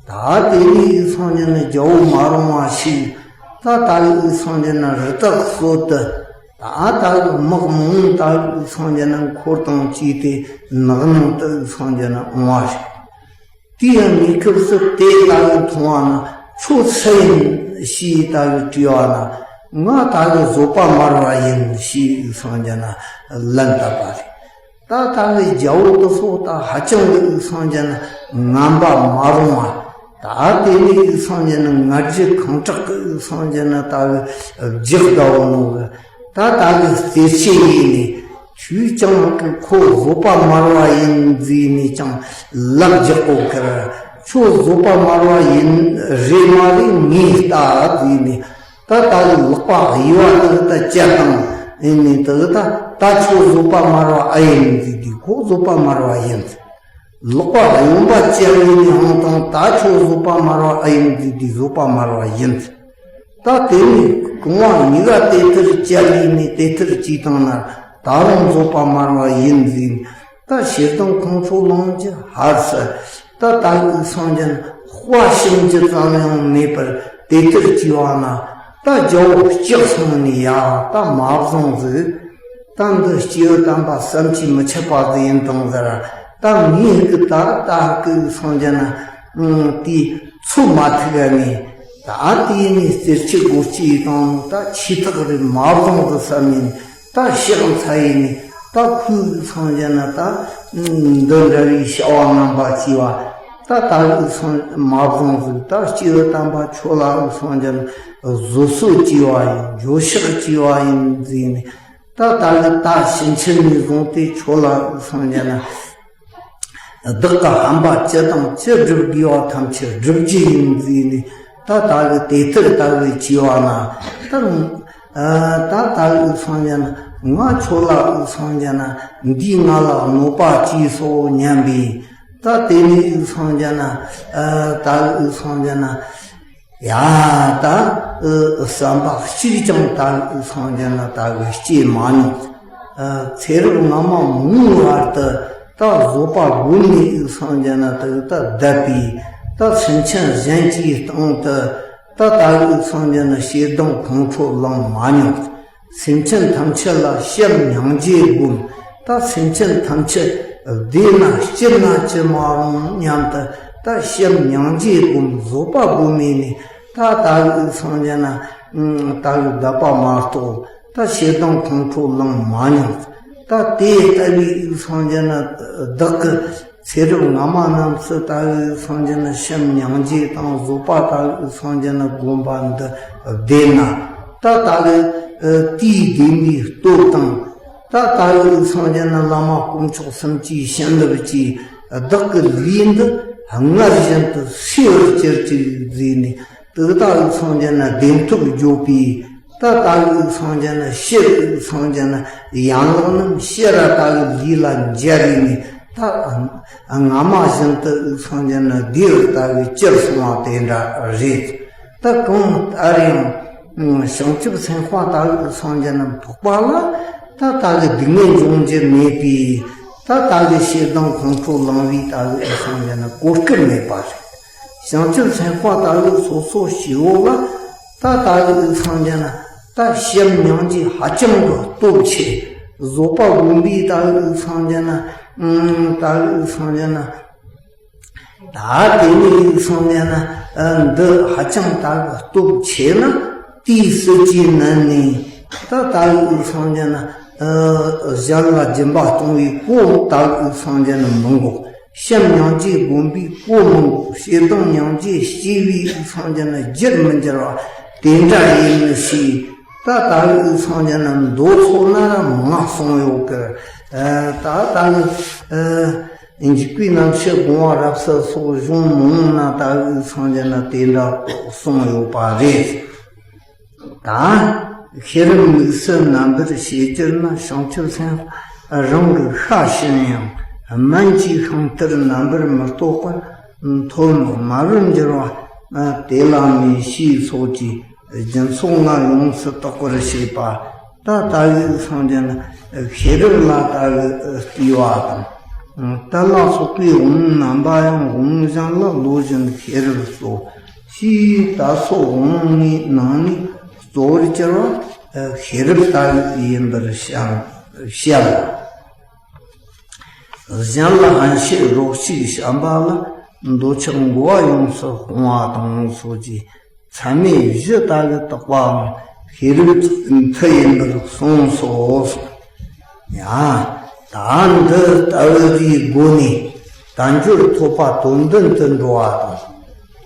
ད་དེ་ནས་འུ་སངས་རྒྱ་ན་རྒྱལ་པོ་མ་རུངས་པ་ཞིག་ད་ད་གི་འུ་སངས་རྒྱ་ན་རི་དྭགས་གསོད་དུ། ད་ད་གི་དམག་མང་ད་གི་འུ་སངས་རྒྱ་ན་འཁོར་དང་བཅས་ཏེ་ནགས་ནང་དུ་འུ་སངས་རྒྱ་ན་འོང་བ་རེད། དེའི་གནས་སྐབས་སུ་དེ་ད་གི་མཐོང་བ་ན། ཁྱོད་སུ་ཡིན་ཞེས་ད་གི་དྲིས་པ་ན། ང་ད་གི་བཟོད་པ་མར་པ་ཡིན་ཞེས་འུ་སངས་རྒྱ་ན་ལན་བཏབ་པ་རེད། ད་ད་གི་རྒྱལ་པོ་དེ་ཚོ་ད་ཧ་ཅང་གི་འུ་སངས་རྒྱ་ན་ངན་པ་མ་རུངས་པ། ད་དེ་ནས་འུ་སངས་རྒྱ་ན་ང་རྒྱལ་ཁེངས་དྲེགས་ཀྱིས་འུ་སངས་རྒྱ་ན་ད་གི་རྒྱག་དགའ་བོ་ནོ་གི། ད་ད་གི་རྩེད་ཆས་ཡིན་ནས། ཁྱོས་ཀྱང་ཁོ་བཟོད་པ་མར་པ་ཡིན་ཟེར་ནས་ཀྱང་ལབ་རྒྱག་གོ་ཁར། ཁྱོད་བཟོད་པ་མར་པ་ཡིན་རེད་མ་རེད་ངས་ལྟ་ཟེར་ནས། ད་ད་གི་ལག་པ་གཡས་པ་དེ་གི་ད་བཅད་བཏང་ཡིན་ནས། དེ་གི་ད་ད་ཁྱོད་བཟོད་པ་མར་པ་ཨེ་ཡིན་ཟེར་དུས། ཁོ་བཟོད་པ་མར་པ་ཡིན། ལག་པ་གཡོན་པ་བཅད་ཡིན་ནས་འོང་དང་། ད་ཁྱོད་བཟོད་པ་མར་པ་ཨེ་ཡིན་ཟེར་དུས། བཟོད་པ་མར་པ་ཡིན། ད་དེ་ནས་རྐང་པ་གཉིས་ཀ་དེ་ལྟར་བཅད་ཡིན་ནས་དེ་ལྟར་བཅད་བཏང་ན། ད་རུང་བཟོད་པ་མར་པ་ཡིན་ཟེར། ད་ཞེ་སྡང་ཁོང་ཁྲོ་ལངས་རྒྱུ་ཧར་སི། ད་ད་འུ་སངས་རྒྱ་ན་དཔའ་ཞུམ་རྒྱུ་ཙམ་ཡང་མེད་པར་དེ་ལྟར་བྱས་པ་ན། ད་རྒྱལ་པོ་སྐྲག་སོང་ནས། ཡ་ད་མ་བཟང་ཟིག་ད་འདི་སྐྱེས་བུ་དམ་པ་བསམ་གྱིས་མི་ཁྱབ་པ་ཟིག་ཡིན་དང་ཟེར། ད་ངས་གི་ད་ད་གི་འུ་སངས་རྒྱ་ན་དེ་ཚོད་མ་ཐིག་ག་ནས། ད་དེ་ནས་རྩེད་ཆས་སྒོ་ཕྱེས་དང་། ད་ཆེ་ཐག་རེད། མ་བཟང་ཟིག་བསམ་ཡིན། ད་ཕྱག་འཚལ་ཡིན་ནས། ད་ཁོས་འུ་སངས་རྒྱ་ན་ད་འདི་འདྲ་བའི་བྱ་བ་ངན་པ་བྱས་པ། ད་ད་འུ་སངས་མ་བཟང་ཟིག་ད་སྐྱེས་བུ་དམ་པ་ཁྱོད་ལ་འུ་སངས་རྒྱ་ན་བཟོད་གསོལ་བྱས་པ་ཡིན། འགྱོད་བཤགས་བྱས་པ་ཡིན་ཟེར་ནས། ད་ད་གི་ད་ཕྱིན་ཆད་ནས་བཟུང་སྟེ་ཁྱོད་ལ་འུ་སངས་རྒྱ་ན་བདག་གི་ཧམ་པ་ཅི་དང་ཅི་སྒྲུབ་དགོས་པ་ཐམས་ཅད་སྒྲུབ་རྒྱུ་ཡིན་ཟེར་ནས། ད་ད་གི་དེ་ལྟར་ད་གི་བྱས་པ་ན། ད་ད་ད་གི་འུ་སངས་རྒྱ་ན་ང་ཁྱོད་ལ་འུ་སངས་རྒྱ་ན་འདིས་ང་ལ་གནོད་པ་བྱས་སོ་སྙམ་པས། ད་དེ་ནས་འུ་སངས་རྒྱ་ན། ད་གི་འུ་སངས་རྒྱ་ན། ཡ་ད་བསམ་པ་གཅིག་ཀྱང་ད་འུ་སངས་རྒྱ་ན་ད་གི་སྐྱེས་མ་མྱོང་། ཚེ་རབས་སྔ་མ་མང་བར་དུ་ད་བཟོད་པ་སྒོམ་ནས་འུ་སངས་རྒྱ་ན་ད་གི་ད་བསྡད་པས། ད་སེམས་ཅན་གཞན་གྱི་སྟེང་དུ་ ད་ད་གི་སངས་རྒྱས་ནི་ཞེ་སྡང་ཁོང་ཁྲོ་ལངས་མ་མྱོང་། སེམས་ཅན་ཐམས་ཅད་ལ་བྱམས་སྙིང་རྗེ་བསྒོམ། ད་སེམས་ཅན་ཐམས་ཅད་བདེ་ན་སྐྱིད་ན་ཅི་མ་རུང་སྙམ་དུ། ད་བྱམས་སྙིང་རྗེ་བསྒོམ། བཟོད་པ་བསྒོམ་མེད་ནས། ད་ད་གི་སངས་རྒྱས་ན་ད་གི་དད་པ་མ་གཏོགས། ད་ཞེ་སྡང་ཁོང་ཁྲོ་ལངས་མ་མྱོང་། ད་དེ་ལྟ་བུའི་སངས་རྒྱས་ན་བདག་གི་ཚེ་རབས་སྔ་མ་རྣམས་སུ་ད་གི་སངས་རྒྱས་ན་བྱམས་སྙིང་རྗེ་དང་བཟོད་པ། ད་གི་སངས་རྒྱས་ན་བསྒོམ་པ་འདི་བདེ་ན། ད་ད་གི་དེའི་བདེན་པའི་སྟོབས་དང་། ད་ད་གི་སངས་རྒྱས་ན་བླ་མ་དཀོན་མཆོག་གསུམ་གྱི་བྱིན་རླབས་ཀྱིས་བདག་གི་ལུས་འདི་སྔར་བཞིན་དུ་གསོས་པར་གྱུར་ཅིག་ཟེར་ནས། དེ་ད་གི་སངས་རྒྱས་ན་བདེན་ཐོབ་འཇོག་པའི། ད་ད་གི་སངས་རྒྱས་ན་ཕྱིར་གི་སངས་རྒྱས་ན་ཡན་ལག་རྣམས་ཕྱིར་ར་ད་གི་ལུས་ལ་འཇལ་རེ་ནས། ད་སྔ་མ་བཞིན་དུ་གི་སངས་རྒྱས་ན་བདེ་བར་ད་གི་གྱུར་སོང་བ་དེ་འདྲ་རེད། ད་གང་ལྟར་ཡང་བྱང་ཆུབ་སེམས་དཔའ་ད་གི་སངས་རྒྱས་རྣམས་ཐོབ་པ་ལ། ད་ད་གི་སྡུག་བསྔལ་འབྱུང་རྒྱུ་མེད་པའི། ད་ད་གི་ཞེ་སྡང་ཁོང་ཁྲོ་ལངས་པའི་ད་གི་སངས་རྒྱས་ན་གོ་སྐབས་མེད་པ་རེད། བྱང་ཆུབ་སེམས་དཔའ་ད་གི་སོ་སོ་སྐྱེ་བོ་ལ། ད་ད་གི་སངས་རྒྱས་ན་ད་བྱམས་སྙིང་རྗེ་ཧ་ཅང་གི་སྟོབས་ཆེ། བཟོད་པ་བསྒོམ་པའི་ད་གི་སངས་རྒྱས་ན། ཨང་། ད་གི་སངས་རྒྱས་ན། ད་དེ་ནས་སངས་རྒྱས་ན་འདི་ཧ་ཅང་ད་གི་སྟོབས་ཆེ་ན། དེའི་སྲིད་ཀྱི་ནང་ནས་ད་ད་གི་སངས་རྒྱས་ན་གཞན་ལ་སྦྱིན་པ་གཏོང་བའི་གོ་ད་གི་སངས་རྒྱས་ན་མི་འགོག། བྱམས་སྙིང་རྗེ་བསྒོམ་པའི་གོ་མི་འགོག། ཞེ་སྡང་སྙིང་རྗེ་སྐྱེ་བའི་སངས་རྒྱས་ན་རྒྱུར་མི་འགྱུར་བ་དེ་འདྲ་ཡིན་ནི་ཞེས། ད་ད་གི་སངས་རྒྱས་ན་མདོ་ཚོ་ན་ར་མང་གསུངས་ཡོད་གི། ད་ད་གི་འཇིགས་པའི་རྣམ་ཤེས་སྒོམ་པ་རབ་གསལ་སོགས་གཞུང་མང་ན་ད་གི་སངས་རྒྱས་ན་དེ་འདྲ་གསུངས་ཡོད་པ་རེད། ད་ཤེས་རབ་དམིགས་བསལ་རྣམ་པར་ཤེས་གྱུར་ན། བྱང་ཆུབ་སེམས་རང་གི་ཤ་ཞིམ་ཡང་། སྨན་གྱི་ཤིང་རྟར་རྣམ་པར་མི་རྟོག་པར། ཐོག་མར་མ་བུར་འགྱུར་བ་དེ་ལ་མེད། ཞེས་སོགས་ཀྱི་སྦྱིན་སོགས་ལྔ་ཡོངས་སུ་དག་པར་བྱེད་པ། ད་ད་གི་སངས་རྒྱས་ན་ཤེས་རབ་ལ་ད་གི་བལྟས་པ་དང་། དེ་ལ་སོགས་པའི་དབང་རྣམ་པ་ཡང་དབང་གཞན་ལ་བློ་བཞིན་ཤེས་རབ་སོགས། ཞེས་ད་སོགས་དབང་ལྔའི་ནང་ནས་གཙོ་བོར་གྱུར་པ་ཤེས་རབ་ལྟ་བུ་ཡིན་པར་བཤད། གཞན་ལ་ཨན་ཤེས་རོགས་ཤིག་བྱམས་པ་ལ། འདོད་ཆགས་འགོ་བ་ཡོངས་སུ་སྤོང་བ་དང་སོགས་ཀྱི་མཚམས་མེད་བཞི་ལྟ་བུ་དག་པའང་ཤེས་རབ་མཐུ་ཡིན་པར་གསུངས་སོ། ཡང་ད་འདི་ལྟ་བུ་དེའི་སྒོ་ནས་དལ་འབྱོར་ཐོབ་པ་དོན་མདུན་དུ་འགྲོ་བ་དང་།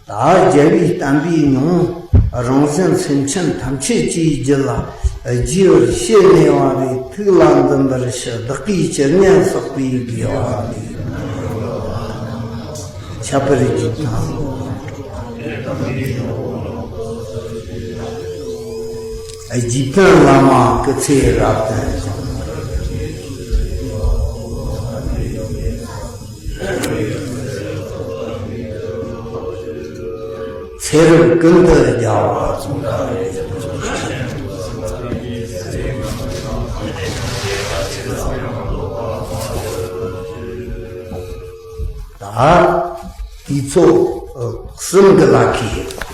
ད་རྒྱལ་བའི་བསྟན་པའི་མྱོང་རང་གཞན་སེམས་ཅན་ཐམས་ཅད་ཀྱི་རྒྱུད་ལ་རྒྱས་པར་བཤད་ནས་པ་རེད། ཐུགས་ལ་འཛིན་པར་ཞུ། བདག་གིས་ཇི་སྙེད་བསགས་པའི་དགེ་བ་འདི། ཁྱབ་པར་བགྱིད་དང་། བགྱིས་པའི་བླ་མ་སྐུ་ཚེ་རབ་བརྟན་ཅིང་། ཚེ་རབས་ཀུན་ཏུ་རྒྱལ་བ། ད་དུས་ཚོད་གསུམ་གྱི་ལ་ཁའི་